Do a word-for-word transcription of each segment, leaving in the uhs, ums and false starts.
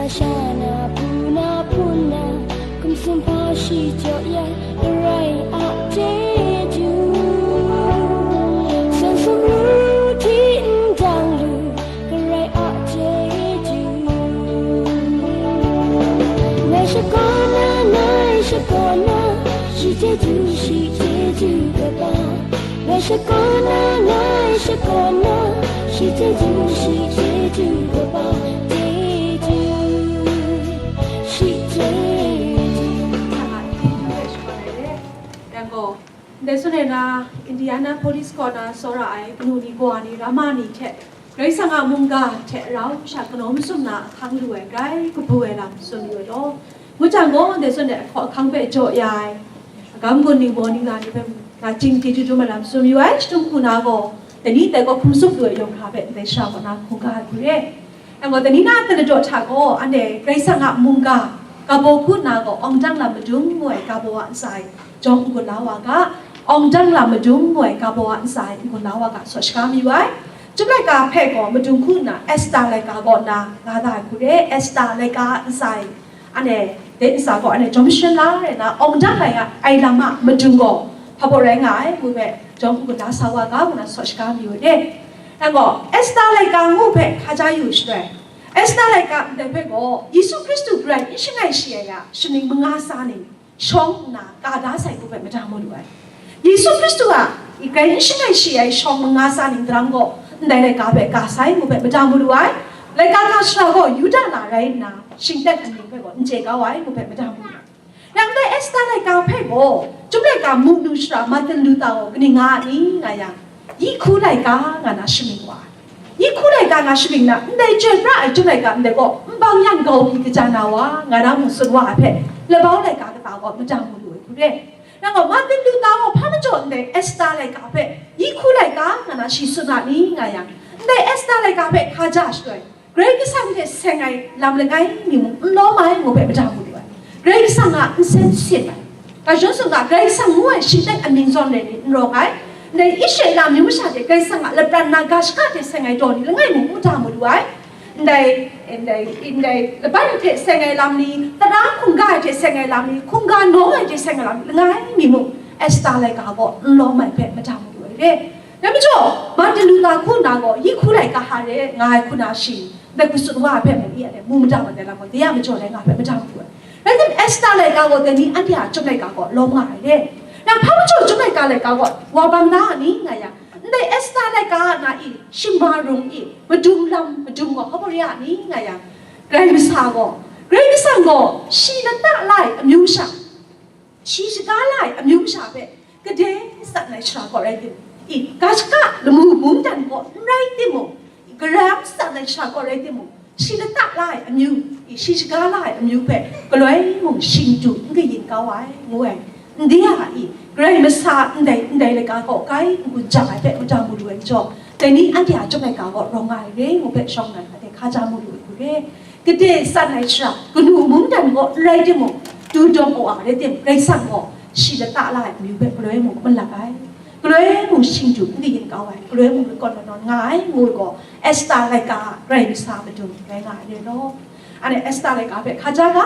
Sha na hpu na hpun na, hkum sumhpa shi jaw ya, Karai a chyeju. San sumru hti ndang lu, Karai a chyeju. Ngai shakawn na, ngai shakawn na, shi chyeju, shi chyeju kaba. Ngai shakawn na, ngai shakawn na, shi chyeju, shi chyeju kaba, chyeju, shi chyeju. Yang gaw, ndai sun ai na, Indianapolis kaw na tsawra ai kanu ni, kawa ni, ramma ni hte, Karai Kasang a mungga hte rau sha kanawn masum na ahkang lu ai grai kabu ai lam tsun lu ai law, ngu jang gaw, ndai sun ai ahkaw ahkang hpe jaw ya ai, agam gun ningbaw ningla ni hpe, na chyeju dum ai lam tsun yu ai, shadum hku na gaw, dai ni dai gaw hkum tsup lu ai yawng hkra hpe ndai sara kaw na hkungga ai hku re. Yang gaw, dai ni na hta ladaw hta gaw, anhte Karai Kasang a mungga, kabaw hku na gaw, awng dang lam madung ngu ai kabaw a ntsa e jawng n-gun la wa ga, awng dang lam madung ngu ai kabaw a ntsa e n-gun la wa ga, sawt shaga mayu ai. Chyum laika hpe gaw madung hku nna Esta laika kaw na nga da ai hku re, Esta laika a ntsa e, anhte dai ntsa gaw anhte jawm sharin la rai nna, awng dang lai ai lam a madung gaw hpa baw rai nga ai ngu hpe, jawm n-gun la sa wa ga, ngu na sawt shaga mayu ai de. Yang gaw, Esta laika ngu hpe hkaja yu shaloi, Esta laika ndai hpe gaw Yesu Hkristu garai n shangai shi ai a, shamying manga tsa ning shawng nna ka da sai hku hpe mada mu lu ai. Yesu Hkristu a, i grai n shangai shi ai shawng manga tsa ning daram gaw, ndai laika hpe ka sai ngu hpe mada mu lu ai. Laika ka shara gaw Yuda na rai nna, shinglet amying hpe gaw n chye kau ai ngu hpe mada mu lu ai. Yang dai Esta laika hpe gaw, chyum laika mu nu shara Martin Luther gaw kaning nga ai ni nga yang, Yi hku laika nga na shamying wa ai. Yi hku laika nga shamying na, ndai chyoi pra ai chyum laika ndai gaw, nbang yang gau pyi kaja na wa, nga na mung tsun wa ai hpe, labau laika kata gaw mada mu lu ai hku re. Nang gaw Martin Luther gaw hpa majaw ndai Esta laika hpe, Yi hku laika nga na shi tsun a ni nga yang, ndai Esta laika hpe hkaja shaloi, Karai Kasang hte seng ai lam langai mi mung n lawm ai ngu hpe mada mu lu ai. Karai Kasang a nsen sit ai. Ga shadawn sung ga, Karai Kasang ngu ai shinglet amying zawn re ni n rawng ai. Ndai Israela amyu masha hte Karai Kasang a lapran na ga shaka hte seng ai daw ni langai mung n mada mu lu ai. Ndai, ndai, ndai laban hte seng ai lam ni, tara hkungga ai hte seng ai lam ni, hkungga nawng ai hte seng ai lam ni langai mi mung, Esta laika gaw n lawm ai hpe mada mu lu ai re. Dai majaw, Martin Luther hku na gaw, Yi hku laika hare nga ai hku na shi, ndai hku tsun wa ai hpe mung, i anhte mu mada mat ai lam gaw, dai a majaw rai nga ai hpe mada mu lu ai. Rai tim, Esta laika gaw, dai ni anhte a chyum laika gaw lawm nga ai re. Nang hpa majaw chyum laika laika gaw wa bang na a ni nga yang, ndai Esta laika na i, shingma rung i, madung lam madung gaw hpa gaw re a ni nga yang, Karai Masa gaw, Karai Kasang gaw, shi lata la ai amyu sha, shi shaga la ai amyu masha hpe gade tsat ai shara kaw rai tim, i, ga shaka lamu mungdan kaw n rai timung, i, garam tsat ai shara kaw rai timung, shi lata la ai amyu, i, shi shaga la ai amyu hpe galoi mung shingdu n kayin kau ai, ngu ai. Ndai a, i, Karai Masa ndai, ndai laika kaw grai n-gun ja ai hpe mada mu lu ai majaw, dai ni anhte a chyum laika gaw rawng nga ai re, ngu hpe shawng nnan hta hte hkaja mu lu ai hku re. Gade tsat ai shara, kanu mungdan gaw n rai timung, du dawng wa ai rai tim, Karai Kasang gaw shi lata la ai amyu hpe galoi mung n malap ai, galoi mung shingdu n kayin kau ai, galoi mung lakawn lanawn nga ai, ngu ai gaw, Esta laika Karai Masa madung rai nga ai re law. Anhte Esta laika hpe hkaja ga,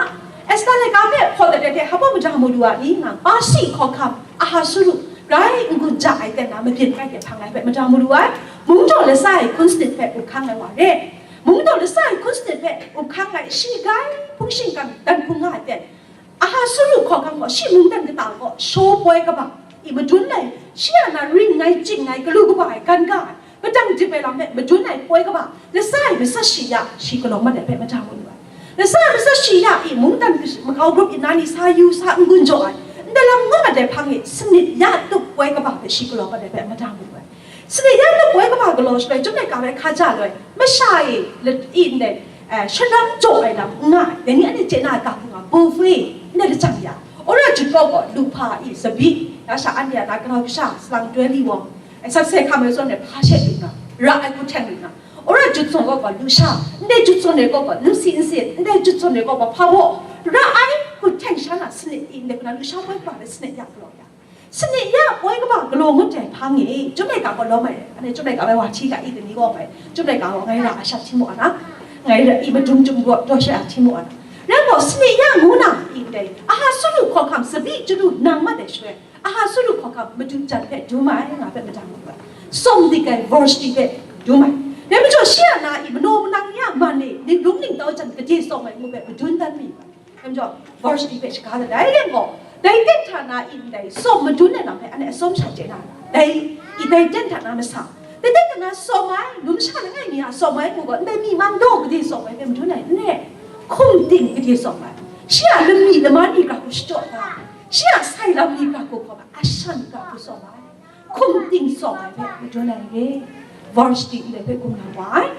Esta laika hpe hpaw dat ai hte hpa mada mu lu a ni nga, Pasi hkawhkam Ahasuhru grai n-gun ja ai ten na mabyin rai hte hpang ai hpe mada mu lu ai, mungdaw lasa ai hkun sanit hpe up hkang ai wa re. Mungdaw lasa ai hkun sanit hpe up hkang ai shi grai hpung shingkang dan hkung nga ai ten, Ahasuhru hkawhkam gaw shi mungdan kata gaw shaw poi kaba, i, madun ai, shi a na ring ai, ching ai, galu kaba ai, gan ga ai, padang dip ai lam hpe madun ai poi kaba, lasa ai masat shi ya shi galaw mat ai hpe mada mu lu ai. Lasa ai masat shi ya i mungdan kashi-, makau grup ina ni sa yu sa n-gun jaw ai, ndai lam nga mat ai hpang e sanit ya tup poi kaba hpe shi galaw mat ai hpe mada mu lu ai. Sanit ya tup poi kaba galaw shaloi, Chyum Laika hpe hkaja loi, masha e la-, i ndai, eh, shanram jaw ai lam n nga ai, dai ni anhte chye na ai ga hpung a, buffet, ndai lachyang ya, wora jut kaw gaw, lu hpa i, tsabyi, ya sha anhte a na grau kasha, salang doi li wawng, eh, sakse hkam ai zawn e, hpa she lu na, ra ai hku hten lu na, wora jut zawn kaw gaw, lu sha, ndai jut zawn e kaw gaw, nsi nsit, ndai jut zawn e kaw gaw, hpa baw, ra ai hku hten sha na, sanit i, ndai hku na, lu sha poi kaba hpe sanit ya galaw ya. Sanit ya poi kaba galaw ngut ai hpang e, Chyum Laika gaw lawm ai, anhte Chyum Laika bai wa hti ga i, dai ni gaw bai, Chyum Laika gaw ngai ra ai sha hti mu ai na. Ngai ra i madung jum gaw daw sha ai hti mu ai. Rai gaw, sani ya ngu na i ndai, Ahasueru hkawhkam sabi chyalu nang mat ai shaloi, Ahasueru hkawhkam madu jan hpe dum ai nga hpe madang mu ai. Sawm dik ai Vashti hpe dum ai. Dai majaw shi a na i manaw manang ya man e, ninglung ningtau jan gade sawm ai ngu hpe madun dan mi ai. Dai majaw, Vashti hpe shaga dat ai rai gaw, dai ten hta na i ndai sawm madun ai lam hpe anhte atsawm sha chye na ra, dai i dai ten hta na masa, dai ten hta na sawm ai, numsha langai mi a sawm ai ngu gaw, ndai myi man daw gade sawm ai hpe madun ai n re, hkum ting gade sawm ai, shi a lami laman ni ga hku shachyaw da, shi a sai lam ni ga hku hkawm ai, ashan ga hku sawm ai, hkum ting sawm ai hpe madun ai re. Vashti ndai hpe gumlang wa ai.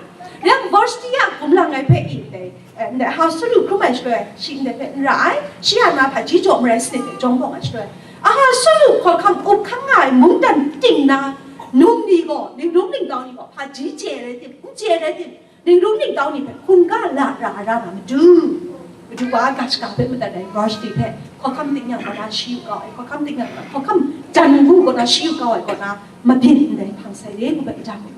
Yang Vashti a gumlang ai hpe i ndai, eh, ndai Ahasueru hkrum ai shaloi, shi ndai hpe n ra ai, shi a na hpaji jaw marai sanit hte jawng bawng ai shaloi, Ahasueru hkawhkam up hkang nga ai mungdan ting na, num ni gaw, ninglung ningtau ni gaw, hpaji chye rai tim, n chye rai tim, ninglung ningtau ni hpe hkungga la ra ai ra na matu, matu wa ga shaga hpe madat ai Vashti hpe hkawhkam tingnyang kaw na shi yu kau ai, hkawhkam tingnyang, hkawhkam jan ngu kaw na shi yu kau ai kaw na, mabyin ndai hpang sai re ngu hpe madat mu.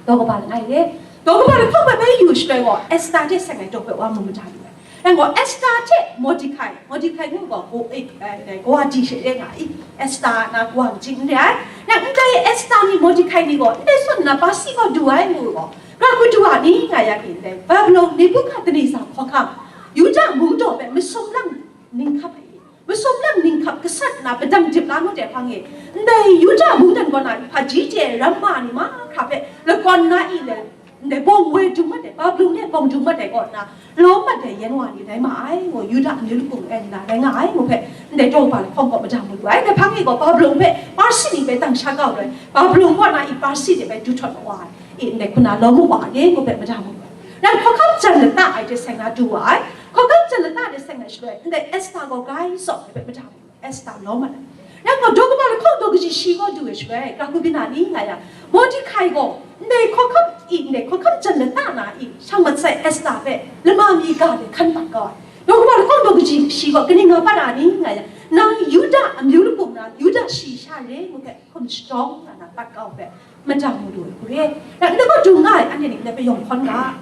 Daw kaba langai re, daw kaba lahkawng hpe bai yu shaloi gaw, Esta hte seng ai daw hpe wa mu madat lu ai. Rai gaw, Esta hte Mordekai, Mordekai ngu gaw, ko, eh, eh, kawa di she re nga i, Esta na kawa majing n re ai. Nang ndai Esta ni Mordekai ni gaw, ndai zawn na Parsi gaw du ai ngu gaw, ga hku du a ni nga yang e ndai, Babilon Nebukadneza hkawhkam, Yuda mung daw hpe masum lang ninghkap ai, masum lang ninghkap gasat na padang dip la ngut ai hpang e, ndai Yuda mungdan kaw na hpaji chye ai ramma ni mahkra hpe lakawn na i le, ndai bawng woi dung mat ai, Babilon de bawng dung mat ai kaw na, lawm mat ai yen wa ni rai ma ai, ngu Yuda amyu lakung e nna rai nga ai, ngu hpe, ndai daw kaba lahkawng gaw madat mu lu ai. Dai hpang e gaw Babilon hpe Parsi ni bai dang sha kau lu ai, Babilon kaw na i Parsi de bai du htawt ma wa ai, i ndai hku na lawm ma wa ai, ngu hpe madat mu lu ai. Nang hkawhkam jan lata ai hte seng na du wa ai, hkawhkam jan lata ai hte seng na shaloi, ndai Esta gaw grai tsawm ai hpe madat mu lu ai. Esta lawm mat ai. Yang gaw, daw kaba lahkawng daw kaji shi gaw du ai shaloi, ga hku byin na ni nga yang, Mordekai gaw ndai hkawhkam i, ndai hkawhkam jan lata na i, shang mat sai Esta hpe lama mi ga de hkan pat kau ai. Daw kaba lahkawng daw kaji shi gaw kaning nga pat na ni nga yang, nang Yuda amyu lakung na, Yuda shayi sha re ngu hpe hkum shadawng nga na pat kau hpe madat mu lu ai hku re. Nang ndai gaw dung nga ai, anhte ning dai hpe yawng hkawn ga.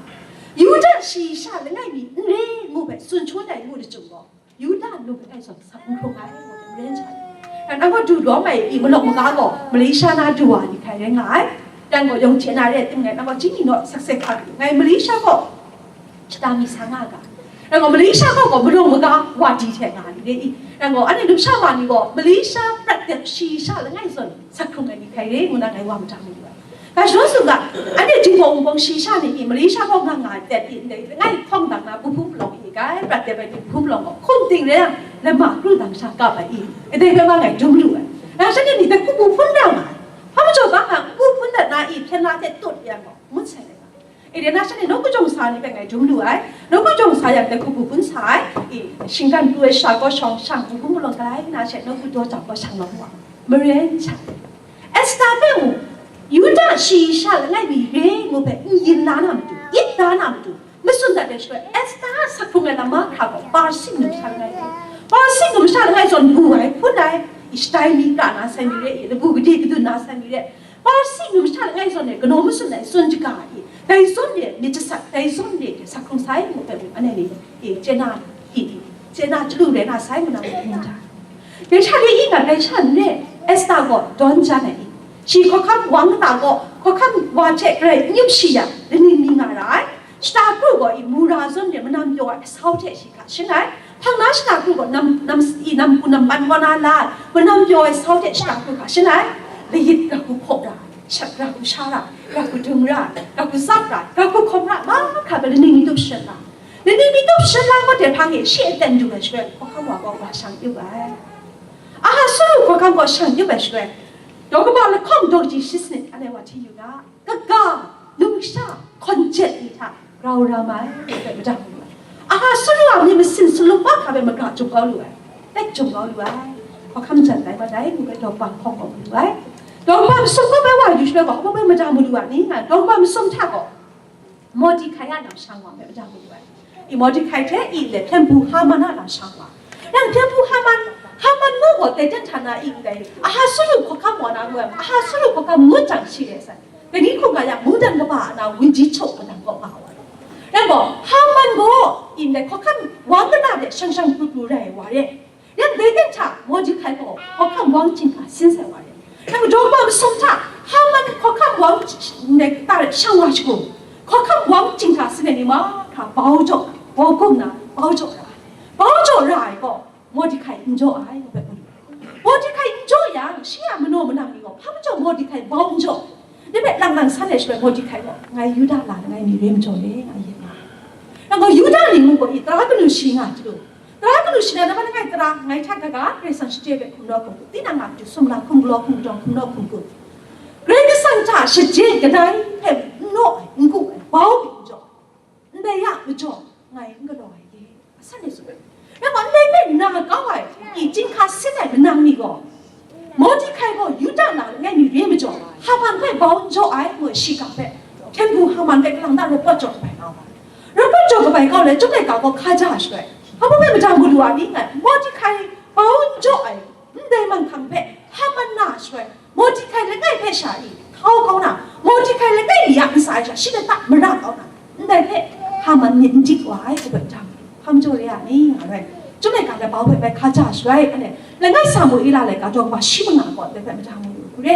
Yuda shayi sha langai mi n re ngu hpe tsun shangun ai ngu lachyum gaw, Yuda num langai zawn sak n hkrung ai, ngu hpe maren sha ai. Nang gaw du lawm ai i, malawk maga gaw Malaysia na du wa ni hkrai rai nga ai. Nang gaw yawng hte na re ai tim ngai, nang gaw chyeju naw sakse hkra, ngai Malaysia gaw shata mi sa nga ga. Nang gaw Malaysia gaw gaw malawk maga wa di hte nga ni re i. Nang gaw anhte numsha ma ni gaw Malaysia prat dep shayi sha langai zawn sak hkrung ai ni hkrai re ngu na ngai wa madat mu lu ai. Ga shadaw tsun ga, anhte Jinghpaw Wunpawng shayi sha ni i Malaysia kaw nga nga ai prat i ndai langai hkawng dang na, buhpung palawng i gai prat dep ai ni buhpung palawng gaw hkum ting re yang, lama kru dang sha kap ai i, kadai bai ma ngai dum lu ai. Nang shanhte ni dai hku bu hpun ra nga ai. Hpa majaw ga nga, bu hpun dat na i hpyen la hte tut yang gaw, ngut sai ai. I de na shanhte nawku jawng sa ni hpe ngai dum lu ai. Nawku jawng sa yang dai hku bu hpun sa ai. I, shinggan pru ai sha gaw shawng shang, buhpung palawng galai na she nawku daw jang gaw shang lawm wa. Maren sha. Esta hpe mung, Yuda shayi sha langai mi re ngu hpe n yin la na matu, ip la na matu, matsun dat ai shaloi, Esta a sak hkrung ai lam mahkra gaw Parsi numsha langai re. Parsi numsha langai zawn bu ai, hpun ai, i shatai mi kra na sai mi re, i labu gade kadun na sai mi re, Parsi numsha langai zawn e kanaw matsun ai tsun shaga ai, dai zawn e myit jasat, dai zawn e sak hkrung sai ngu hpe mung, anhte ni, i, chye na, i, i, chye na chyalu rai na sai ngu na mung, ngu da. Dai sha de i nga, dai sha n re, Esta gaw dawn jan ai i, shi hkawhkam wang kata gaw, hkawhkam wa hte garai n yup shi yang, laning mi nga ra ai. Shata kru gaw i, mura zawn de manam pyaw ai asau hte shi hkra shin ai. Hpang na shata kru gaw nam, nam, i, nam hku nam pan kaw na la ai, manam pyaw ai asau hte shata kru hkra shin ai. Layit ga hku hkaw ra, shat ga hku sha ra, ga hku dung ra, ga hku tsap ra, ga hku hkawm ra, mahkra hpe laning mi tup shat ra. Laning mi tup shat la ngut ai hpang e shi aten du ai shaloi, hkawhkam wa gaw wa shang yup ai. Ahasueru hkawhkam gaw shang yup ai shaloi, daw kaba lahkawng daw kaji shi sanit, anhte wa hti yu ga, kaga, numsha, hkawn jet ni hta grau ram ai, ngu hpe madat mu lu ai. Ahasueru a myit masin salum mahkra hpe maga jum kau lu ai, tek jum kau lu ai. Hkawhkam jan tai mat ai, ngu hpe daw kaba lahkawng gaw mu lu ai. Daw kaba masum gaw bai wa yu shaloi gaw, hpa bai madat mu lu ai ni nga, daw kaba masum hta gaw, Mordekai a lam shang wa hpe madat mu lu ai. I Mordekai hte i le hpyen hpu Haman a lam shang wa. Nang hpyen hpu Haman, Haman ngu gaw dai ten hta na i ndai, Ahasueru hkawhkam wa na ngu ai, Ahasueru hkawhkam ngut jang shi re sai. Dai ni hku nga yang, mungdan kaba a na wenji chyaw madang kaw nga wa ai. Yang gaw, Haman gaw, ndai hkawhkam wang kata de shang shang pru pru rai wa re. Yang dai de hta, Mordekai gaw hkawhkam wang chyinghka sin sai wa re. Yang gaw, daw kaba masum hta, Haman hkawhkam wang ndai kata de shang wa shagu, hkawhkam wang chyinghka sin ai ni mahkra bau jaw, bau gum na, bau jaw ra ai. Bau jaw ra ai gaw, Mordekai n jaw ai, ngu hpe mu. Mordekai n jaw yang, shi a manaw manang ni gaw, hpa majaw Mordekai bau n jaw? Dai hpe lang lang san ai shaloi, Mordekai gaw, "Ngai Yuda la langai mi re majaw le, nga yin nga." Nang gaw Yuda ni ngu gaw i, tara kanu shi nga hte lu? Tara kanu shi na, namman langai tara, ngai hta kaga, Karai Kasang shachye hpe hkum naw hkum kut, tinang a matu sumla hkum galaw hkum kajawng hkum naw hkum kut. Karai Kasang hta shachye kadai hpe n naw ai, n gu ai, bau hpe n jaw. Ndai ya majaw, ngai n galaw ai de, asan e tsun ai. Nang gaw ndai hpe na kau ai, i chyinghka sin ai manang ni gaw, Mordekai gaw Yuda na langai mi re majaw, Haman hpe bau n jaw ai, ngu ai shiga hpe, hpyen hpu Haman hpe kalang ta rawt pawt jaw kabai kau ai. Rawt pawt jaw kabai kau le, chyum laika gaw hkaja shaloi, hpa hpe madang galu a ni ngai, Mordekai bau n jaw ai, ndai manghkang hpe Haman na shaloi, Mordekai langai hpe sha i, htau kau na, Mordekai langai mi ya ntsa ai sha, shi lata mara kau na, ndai hpe Haman myit n dik wa ai, ngu hpe jang, hpa majaw re a ni, nga ai. Chyum laika na bau hpe bai hkaja shaloi, anhte langai Samuela laika daw kaba shi manga gaw ndai hpe maja mu yu hku re.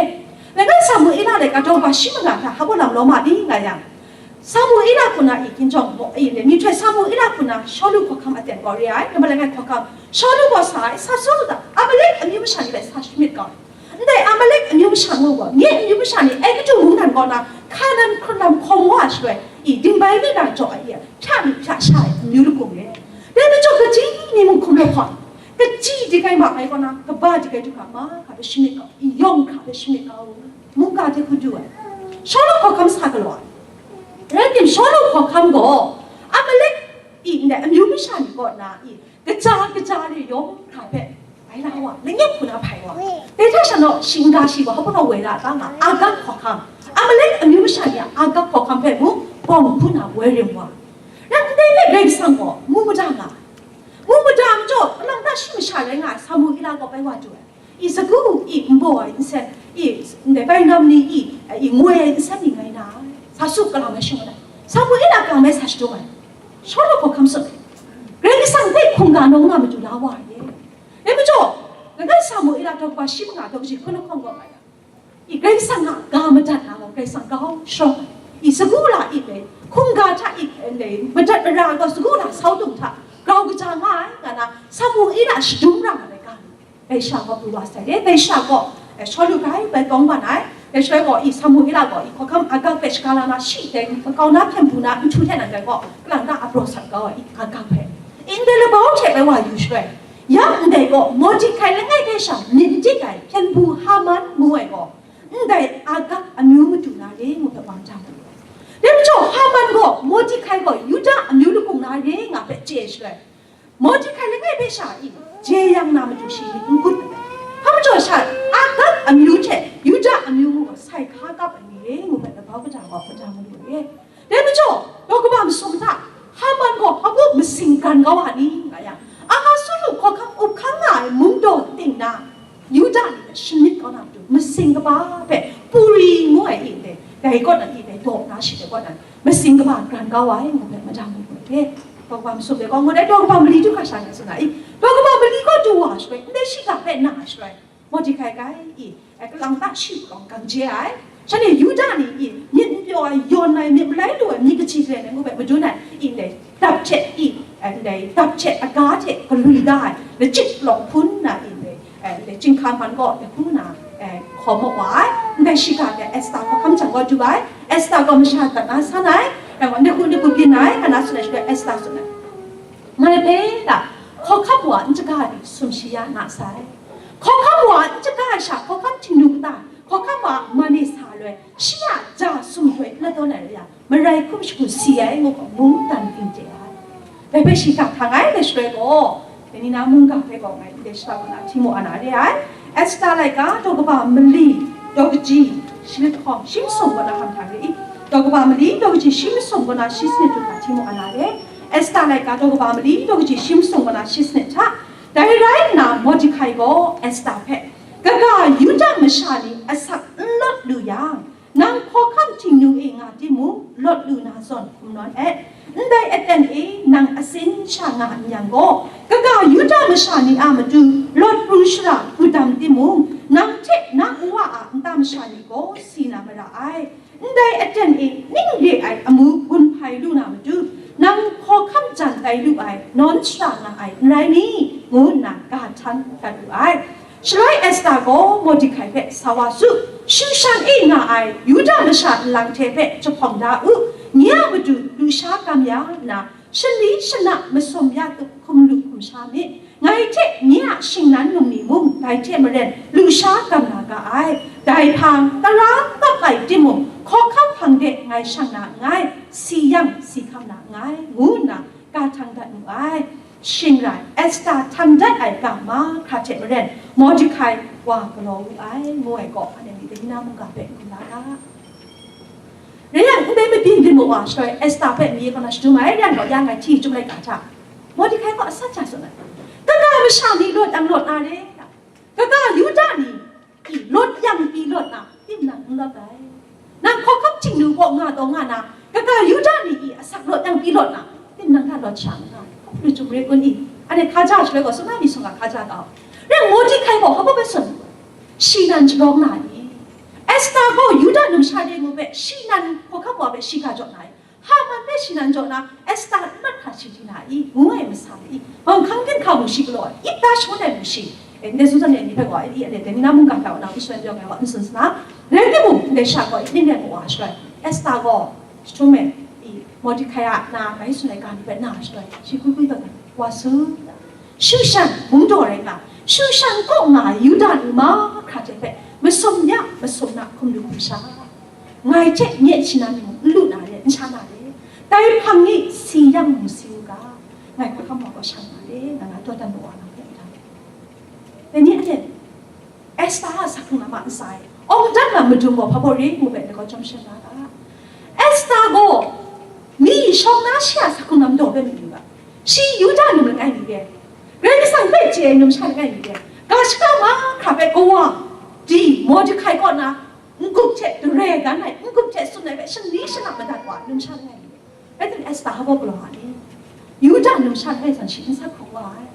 Langai Samuela laika daw kaba shi manga hta hpa baw lam lawm a ni, nga yang, Samuela hku na i, hkinjawng maw, i, myihtoi Samuela hku na Shawlu hkawhkam aten gaw re ai, nambat langai hkawhkam, Shawlu gaw sa ai, sa sawlu hta, Amalek amyu masha ni hpe sa shamyit kau. Ndai Amalek amyu masha ngu gaw, nye amyu masha ni Egutu mungdan kaw na Hkanan hkrun lam hkawm wa shaloi, i, dingbai mi na jaw ai, i, hpya mi hpya sha ai amyu lakung re. Dai majaw, kaji ni mung hkum lahkawng, kaji dik ai ma ai kaw na, kaba dik ai du hkra mahkra hpe shamyit kau, i, yawng hkra hpe shamyit kau, mungga hte hku du ai. Shawlu hkawhkam sa galaw ai. Rai tim, Shawlu hkawhkam gaw Amalek, i, ndai amyu masha ni kaw na, i, kaja kaja re yawng hkra hpe bai la wa, langai hku na hpai wa. Dai hta sha naw, shingga shi gaw hpa pawnaw woi la ta nga, Agag hkawhkam. Amalek amyu masha ni a Agag hkawhkam hpe mung bawng hpun na woi rim wa. Rai ndai hpe Karai Kasang gaw mu mada nga ai. Mu mada majaw, kalang ta shi masha rai nga ai Samuela gaw bai wa du ai. I, sagu, i, nbaw ai nsen, i, ndai bai nam ni, i, i, ngoi ai nsen ni ngai na ai. Sa su, kalang mai shing wa ai. Samuela kalang mai sa shadum ai. Shawlu hkawhkam tsun ai. Karai Kasang hpe hkungga nawng na matu la wa ai. Dai majaw, langai Samuela daw kaba shi manga daw kaji hkun lahkawng gaw nga yang, i, Karai Kasang a ga madat na gaw Karai Kasang grau sharawng ai. I, sagu la i, dai hkungga hta i, dai madat mara gaw sagu la sau tung hta grau kaja nga ai, nga na Samuela shadum ra nga ai ga ni, dai sha gaw pru wa sai re, dai sha gaw, eh, Shawlu grai bai kawng ban ai, dai shaloi gaw, i, Samuela gaw, i, hkawhkam Agag hpe shaga la na, shi dai makau na hpyen hpu na nhtu hte nan dai gaw, kalang ta a praw sat kau ai, i, Agag hpe, i, ndai labau hte bai wa yu shaloi, ya ndai gaw, Mordekai langai hpe sha myit n dik ai hpyen hpu Haman ngu ai gaw, ndai Agag amyu matu na re ngu hpe wa jang ai. Dai majaw, Haman gaw Mordekai gaw Yuda amyu lakung na re nga hpe chye shaloi, Mordekai langai hpe sha i, jeyang na matu shi myit n gun ai. Hpa majaw sha, Agag amyu hte Yuda amyu ngu gaw sai hka kap ai ni re ngu hpe labau kaja gaw hpa jang malu re. Dai majaw, daw kaba masum hta, Haman gaw hpa baw masing gan kau a ni, nga yang, Ahasuhru hkawhkam up hkang nga ai mungdaw ting na, Yuda ni hpe shamyit kau na matu, masing kaba hpe Puri ngu ai i ndai, dai kaw nan i ndai daw na shi dai kaw nan, masing kaba gran kau ai, ngu hpe madang mu ai hte, daw kaba masum de gaw ngut ai, daw kaba mali du hkra sha ngai tsun ai, daw kaba mali gaw du wa shaloi, ndai shiga hpe na shaloi, Mordekai grai i, e, kalang ta shi palawng gang je ai. Shanhte Yuda ni i, myit n pyaw ai, yawn ai, myit malai lu ai, myit kaji len ai ngu hpe madun ai, i ndai dap hte i, e, ndai dap hte aga hte galwi da ai, lachyip palawng hpun na i ndai, e, ndai chyinghka man gaw dai hku na, e, hkawm wa ai. Ndai shiga de Esta hkawhkam jang gaw du ai, Esta gaw masha dat na san ai, rai wa, ndai hku, ndai hku byin ai, nga na tsun ai shaloi Esta tsun ai. Ngai hpe la, hkawhkam wa n chyaga ai ni sumshi ya na sai. Hkawhkam wa n chyaga ai sha, hkawhkam htingnu kata, hkawhkam wa man e sa loi, shi a ja sumdoi n ladawn ai rai yang, marai hkum shagu si ai ngu gaw mungdan ting chye ai. Dai hpe shi ga hkang ai, dai shaloi gaw, dai ni na mungga hpe gaw ngai ndai shada kaw na hti mu ai na re ai. Esta laika daw kaba mali, daw kaji shi lahkawng shi masum kaw na hkam hta re i. Daw kaba mali, daw kaji shi masum kaw na shi sanit du hta hti mu ai na re. Esta laika daw kaba mali, daw kaji shi masum kaw na shi sanit hta. Dai rai nna, Mordekai gaw Esta hpe, kaga Yuda masha ni asak n lawt lu yang, Nang hkawhkam htingnu e nga timung, lawt lu na zawn hkum nawn et. Ndai aten e nang atsin sha nga n yang gaw, kaga Yuda masha ni a matu lawt pru shara hku dam timung, nang hte na nwa a nta masha ni gaw si na mara ai. Ndai aten e ning re ai amu gun hpai lu na matu, nang hkawhkam jan tai lu ai nawn shara nga ai n rai ni? Ngu nna ga htan dat wu ai. Shaloi Esta gaw Mordihkai hpe sa wa su, Shushan e nga ai Yuda masha nlang hte hpe jahpawng da u, nye a matu lusha kam ya nna, shali shana masum ya tup hkum lu hkum sha myit. Ngai hte nye a shingnan num ni mung dai hte maren lusha kam na ga ai. Dai hpang, tara kap ai timung, hkawhkam hpang de ngai shang na nngai, si yang si hkam na nngai, ngu nna ga htang dat mu ai. Shing rai, Esta htang dat ai ga mahkra hte maren, Mordihkai wa galaw wu ai, ngu ai gaw, anhte myit dai ni na mungga hpe n la ga. Rai yang, ndai mabyin byin mu wa shaloi, Esta hpe mi kaw na shadum ai, rai yang gaw, ya ngai hti chyum laika hta, Mordihkai gaw atsat ja tsun ai, kaga masha ni lawt yang lawt na re, kaga Yuda ni i lawt yang pyi lawt na, tinang n lawt ai. Nang hkawhkam htingnu kaw nga taw nga na, kaga Yuda ni i asak lawt yang pyi lawt na, tinang hta lawt sha n ga, lu jum re kun i? Anhte hkaja shaloi gaw, sumla mi sung ga hkaja kau. Rai Mordihkai gaw hpa bai tsun, shi nan jarawng na i? Esta gaw Yuda numsha de ngu hpe, shi nan hkawhkam wa hpe shi ga jaw na i? Haman hpe shi nan jaw na, Esta n mat hkra shi di na i? Ngu ai masa i? Manghkang byin hka mu shi galaw ai, ip da shangun ai mu shi? E, ndai sumsat ni hpe gaw, i, anhte dai ni na mungga hta wa na, Israel yawng ai wa n tsun sa na. Rai timung, ndai sha gaw, i, ning rai mu wa shaloi, Esta gaw, jahtum e, i, Mordihkai a na bai tsun ai ga ni hpe na shaloi, shi gwi gwi taw wa su, Shushan mung daw rai nga, Shushan kaw nga ai Yuda ni mahkra hte hpe masum ya, masum na hkum lu hkum sha, ngai hte nye shi nan ni mung n lu na re, n sha na re, dai hpang ni si yang mung si u ga, ngai hkawhkam wa gaw shang na re, nga na taw dan mawa na hpe n dan. Dai ni anhte Esta a sa hkrung lam a ntsa e, awng dan lam madung gaw hpa baw re ngu hpe, dai gaw chyawm sha na ga. Esta gaw mi shawng na shi a sa hkrung lam daw hpe mayu ga, shi Yuda num langai mi re, Karai Kasang hpe chye ai numsha langai mi re, ga shaka mahkra hpe kawa di Mordihkai kaw na n-gup hte dare dan ai, n-gup hte tsun ai hpe shani shana madat wa ai numsha langai mi re. Rai timung, Esta hpa baw galaw nga ni? Yuda numsha langai zawn shi n sa hkrum wa ai.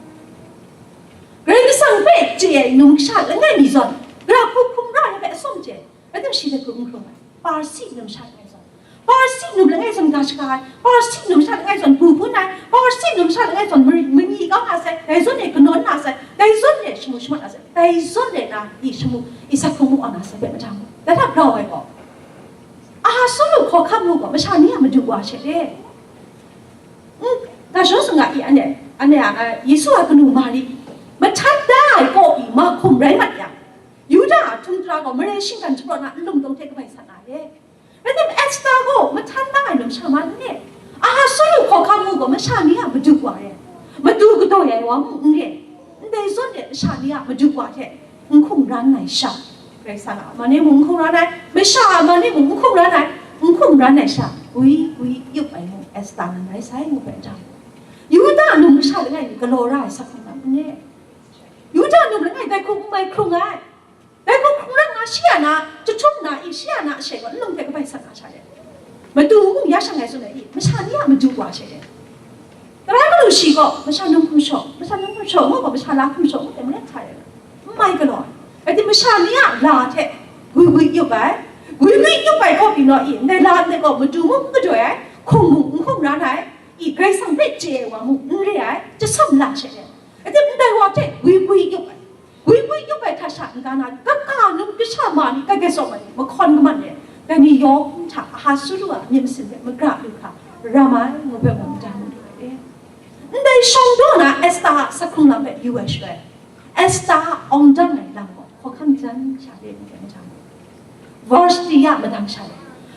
Karai Kasang hpe chye ai numsha langai mi zawn, gara hku hkrum ra ai hpe atsawm chye, rai timung, shi hpe hkrum n hkrum ai. Parsi numsha langai zawn, Parsi num langai zawn ga shaga ai, Parsi numsha langai zawn bu hpun ai, Parsi numsha langai zawn mari, mani kau na sai, dai zawn e kanawn na sai, dai zawn e shamu shamat na sai, dai zawn e na i shamu i sa hkrum mu wa na sai hpe majaw mu. Dai hta grau ai gaw, Ahasueru hkawhkam mu gaw masha ni a madu wa she re. N, ga shawng sanga i, anhte, anhte a, a, Yesu a kanu Mari, mahtan da ai kaw i mahkum rai mat yang, Yuda a htung tara gaw mare shinggan shapraw na nlung tawng hte kabai sat na re. Rai timung, Esta gaw mahtan da ai numsha ma n re. Ahasueru hkawhkam mu gaw masha ni a madu wa re. Madu kadaw ai wa mung n re. Ndai zawn e masha ni a madu wa hte n hkungran ai sha, Karai Kasang a man e mung n hkungran ai, masha a man e mung n hkungran ai, n hkungran ai sha, gwi gwi yup ai mung Esta nan rai sai ngu hpe n jang, Yuda num masha langai mi galaw ra ai sa hkrum lam n re. Yuda num langai dai hku n mai hkrung ai. Dai hku hkrung ra nna, shi a na jahtum na i, shi a na ashe gaw nlung hte kabai sat na sha de. Madu mung ya shang ai tsun ai i, masha ni a madu wa she de. Tara galu shi gaw, masha num hkum shaw, masha num hkum shaw, ngu gaw, masha la hkum shaw, ngu hte maren hta rai nga, n mai galaw ai. Rai timung, masha ni a la hte gwi gwi yup ai, gwi gwi yup ai kaw pyi naw i, ndai la ndai gaw madu mung n kadaw ai, hkung mung n hkungran ai, i, Karai Kasang hpe chye ai wa mung n re ai, chyasam la she ai. Rai timung, ndai wa hte gwi gwi yup ai, gwi gwi yup ai hta sha n-ga na, kaka num kasha ma ni, kagye tsawm ai ni, mahkawn kaman re, dai ni yawng hta Ahasueru a myit masin hpe magra lu hkra ram ai, ngu hpe mung madan mu ai. Ndai shawng daw na Esta a sa hkrung lam hpe yu ai shaloi, Esta a awng dan ai lam gaw hkawhkam jan sha de ngu hpe madan mu. Vashti a madang sha de,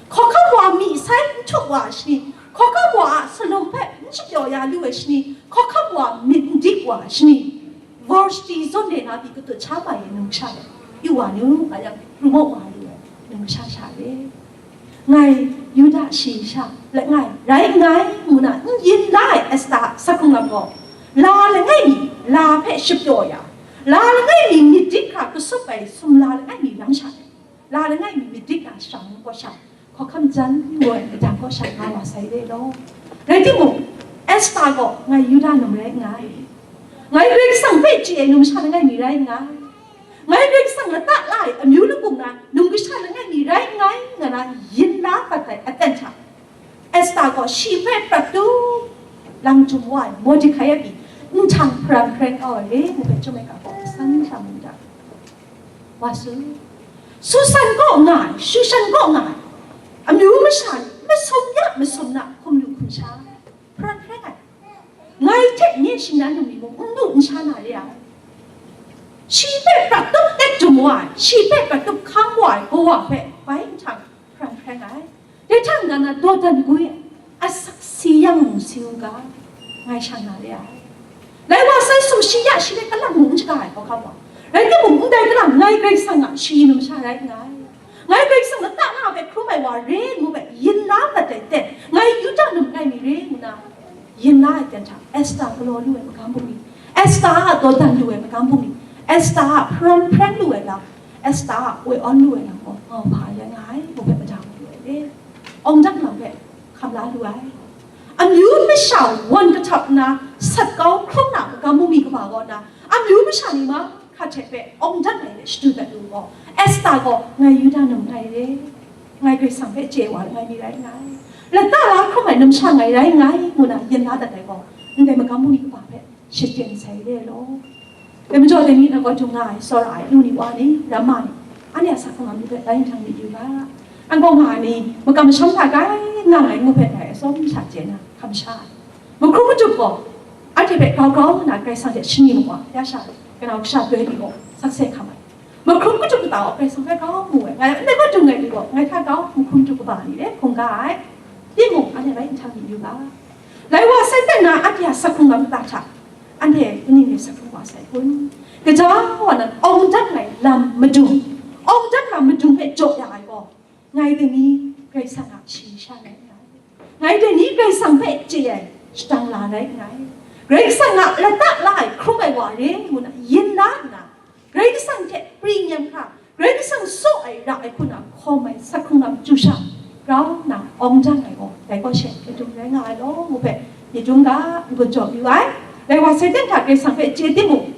hkawhkam wa myi sai n htup wa ai shani, hkawhkam wa a salum hpe n shapyaw ya lu ai shani, hkawhkam wa myit n dik wa ai shani, Vashti zawn de na pyi katut sha mai ai numsha de, yu wa nu, nga yang, pru maw wa lu ai numsha sha de. Ngai Yuda shayi sha langai rai nngai, ngu na n yin la ai Esta a sa hkrung lam gaw, la langai mi la hpe shapyaw ya, la langai mi myit dik hkra kasup ai sumla langai mi lam sha de. la langai mi madik na shang kaw sha, hkawhkam jan ngu ai madang kaw sha nga wa sai re law. Rai timung, Esta gaw ngai Yuda num rai nngai. Ngai Karai Kasang hpe chye ai numsha langai mi rai nngai. Ngai Karai Kasang lata la ai amyu lakum na numsha langai mi rai nngai, nga na yin la pat ai aten hta, Esta gaw shi hpe prat tup lang jum wa ai Mordekai a pyi nhtang hparan hparai kau ai re ngu hpe chyum ai ga gaw san sha mu da. Wa su, Susan kaw nga ai, Shushan kaw nga ai, amyu masha ni masum ya masum na hkum lu hkum sha, hparan hparai ai. Ngai hte nye shingnan lu mi mung n lu n sha na re ai. Shi hpe prat tup tet jum wa ai, shi hpe prat tup hkam wa ai kawa hpe bai nhtang hparan hparai ai. Dai hta n-ga na dawdan gwi ai asak si yang mung si u ga, ngai shang na re ai. Lai wa sai sumshi ya shi hpe kalang mung n shaga ai hkawhkam wa, rai timung, ndai kalang ngai Karai Kasang a shayi numsha rai nngai. Ngai Karai Kasang lata la hpe hkrum ai wa re ngu hpe yin la mat ai ten, ngai Yuda num ngai mi re ngu na yin la ai ten hta, Esta galaw lu ai magam bungli, Esta a dawdan lu ai magam bungli, Esta a hparan hparan lu ai lam, Esta a woi awn lu ai lam gaw mau hpa ya nga ai, ngu hpe madang lu ai le. Awng dang lam hpe hkam la lu ai. Amyu masha wan kahtap nna sat kau hkrum na magam bungli kaba kaw na, amyu masha ni ma hka hte hpe awng dang ai hte shadu dat lu gaw, Esta gaw ngai Yuda num ngai re, ngai Karai Kasang hpe chye wa ngai mi rai nngai, lata la hkrum ai numsha ngai rai nngai, ngu na yin la dat ai gaw, ndai magam bungli kaba hpe shachyen sai re law. Dai majaw dai ni na gaw dung nga ai, tsawra ai, nu ni wa ni, ramma ni, anhte a sa hkawng lam ni hpe bai nhtang myit yu ga. An gaw nga ai ni, makam masham hta grai nga ai ngu hpe ngai atsawm sha chye na, hkam sha ai. Mahkrum matup gaw, anhte hpe grau grau nna Karai Kasang hte shani makwa, ya sha, kanau kasha doi ni gaw, sakse hkam ai. Mahkrum matup kata gaw Karai Kasang hpe grau mu ai, ngai, ndai gaw dung ai ni gaw, ngai hta grau mahkrum matup kaba ni le hkungga ai. Timung, anhte bai nhtang myit yu ga. Lai wa sai ten na anhte a sa hkrung lam kata hta, anhte kaning rai sa hkrung wa sai kun? Gaja wa nan awng dang ai lam madung, awng dang lam madung hpe jaw ya ai gaw, ngai dai ni Karai Kasang a shayi sha rai nngai. Ngai dai ni Karai Kasang hpe chye ai shadang la rai nngai. Karai Kasang a lata la ai hkrum ai wa re ngu na yin la nna, Karai Kasang hte pri nyem hkra, Karai Kasang saw ai ra ai hku na hkawm ai sa hkrung lam chyu sha grau nna awng dang ai gaw, dai gaw she madung rai nga ai law, ngu hpe myit dum ga, n-gun jaw yu ai. Dai wa sai ten hta Karai Kasang hpe chye timung,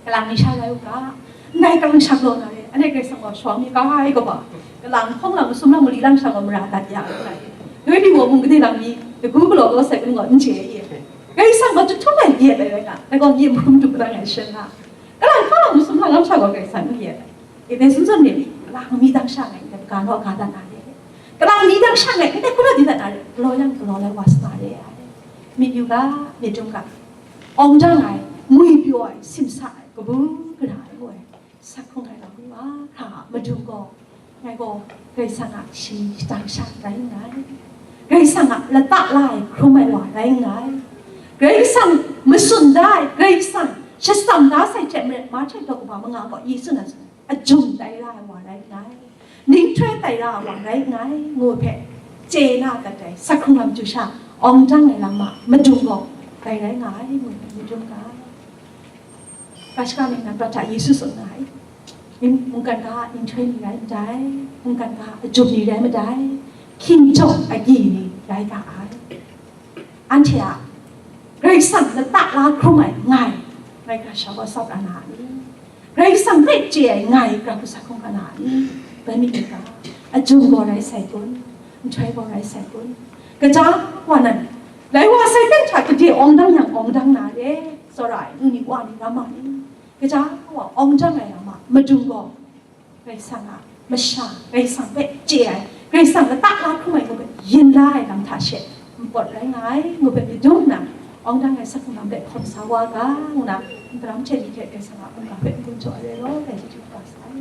kalang ni sha rai u ga, ndai kalang shang law na re, anhte Karai Kasang gaw shawng mi ga ai kaba, kalang hkawng lang, masum lang, mali lang shang gaw mara dat ya ai, doi ni gaw mung gade lang mi, dagu galaw law sai kun gaw n chye ai. Karai Kasang gaw jahtum ai yet ai rai nga, dai gaw nye mahkrum du gadang ai sha nga. Kalang hkawng lang, masum lang, lam sha gaw Karai Kasang n yet ai. Efesun zawn ni, kalang mi dang sha ngai, ndai ga naw ga dat na re. Kalang mi dang sha ngai, ndai hku naw di dat na re. Galaw yang galaw lai wa sa na re ai. Myit yu ga, myit dum ga. Awng dang ai, ngwi pyaw ai, simsa ai, kabu kana ai ngu ai, sa hkrung ai lam ni wa hkra a madung gaw, ngai gaw Karai Kasang a shayi shadang sha rai nngai. Karai Kasang a lata la ai hkrum ai wa rai nngai. Karai Kasang matsun da ai, Karai Kasang shatsam da sai hte maren, Mahte daw kaba manga gaw Yesu nan tsun ai, a jum tai la ai wa rai nngai, ninghtoi tai la ai wa rai nngai, ngu hpe chye na dat ai, sa hkrung lam chyu sha, awng dang ai lam a madung gaw dai rai nga ai, ngu hpe madung ga. Ga shaka myit nan prat hta Yesu tsun nga ai, mungkan ga a ninghtoi ni rai ndai, mungkan ga a jum ni rai madai, hkinjawng agyi ni rai ga ai. Anhte a Karai Kasang lata la hkrum ai ngai, ngai hkra sha gaw tsap ra na a ni? Karai Kasang hpe chye ai ngai, hkra hku sa hkrum ra na a ni? Bai mi ga, a jum gaw rai sai kun, nhtoi gaw rai sai kun? Gaja wa nan, lai wa sai ten hta gade awng dang yang awng dang na re, tsawra ai, nu ni wa ni, ramma ni, gaja wa awng dang ai lam a madung gaw, Karai Kasang a masha, Karai Kasang hpe chye ai, Karai Kasang lata la hkrum ai ngu hpe yin la ai lam hta she npawt rai nga ai, ngu hpe myit dum nna, awng dang ai sa hkrung lam hpe hkawm sa wa ga, ngu na, ntaram hte li hte Karai Kasang a mungga hpe n-gun jaw ai rai law, dai hte hte kaba sa ai.